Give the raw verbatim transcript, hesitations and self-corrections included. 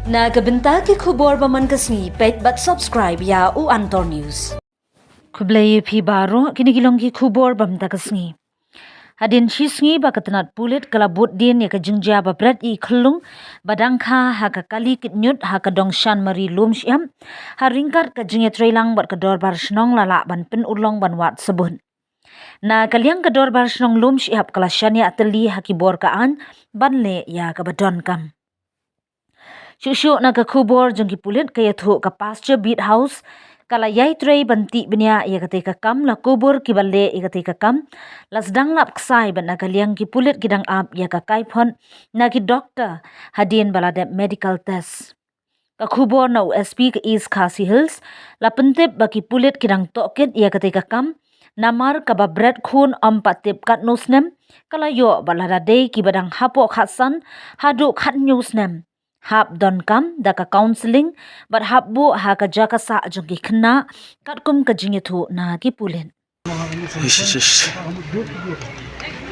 Na ka bynta ki khubor ba man ka sngi, peit bad subscribe ïa u Antor News. Khublei ïa phi baroh, kine ki long ki khubor ba mynta ka sngi. Hadien shi sngi ba ka tnat pulit ka la bud dien ïa ka jingjia ba bret i khyllung ba dang kha ha ka kali kit ñiut ha ka dong Shan Mari Lumshyiap, ha ryngkat ka jingïatreilang bad ka dorbar shnong la lah ban pynurlong ban wad sabut. Na ka liang ka dorbar shnong Lumshyiap ka la shaniah tylli ha ki bor ka aiñ ban leh ïa kaba donkam. Shuh shuh na ka khubor jong ki pulit ka ïathuh, ka Pasture Beat House ka la ïai trei ban tih bniah ïa katei ka kam, la kubur kiba leh ïa katei ka kam, la sdang lap ksai bad na ka liang ki pulit ki dang ap ïa ka kaiphod na ki doktor hadien ba la dep medical test. Ka khubor na u S P ka East Khasi Hills la pyntip ba ki pulit ki dang tohkit ïa katei ka kam, namar kaba bret khun ym pat tip katno snem ka la ïoh bad lada dei kiba dang hapoh khatsan haduh khathynñiew snem hap donkam da ka counselling bad hap buh ha ka jaka sah jong ki khynnah, katkum ka jingïathuh na ki pulit. Ish, ish, ish.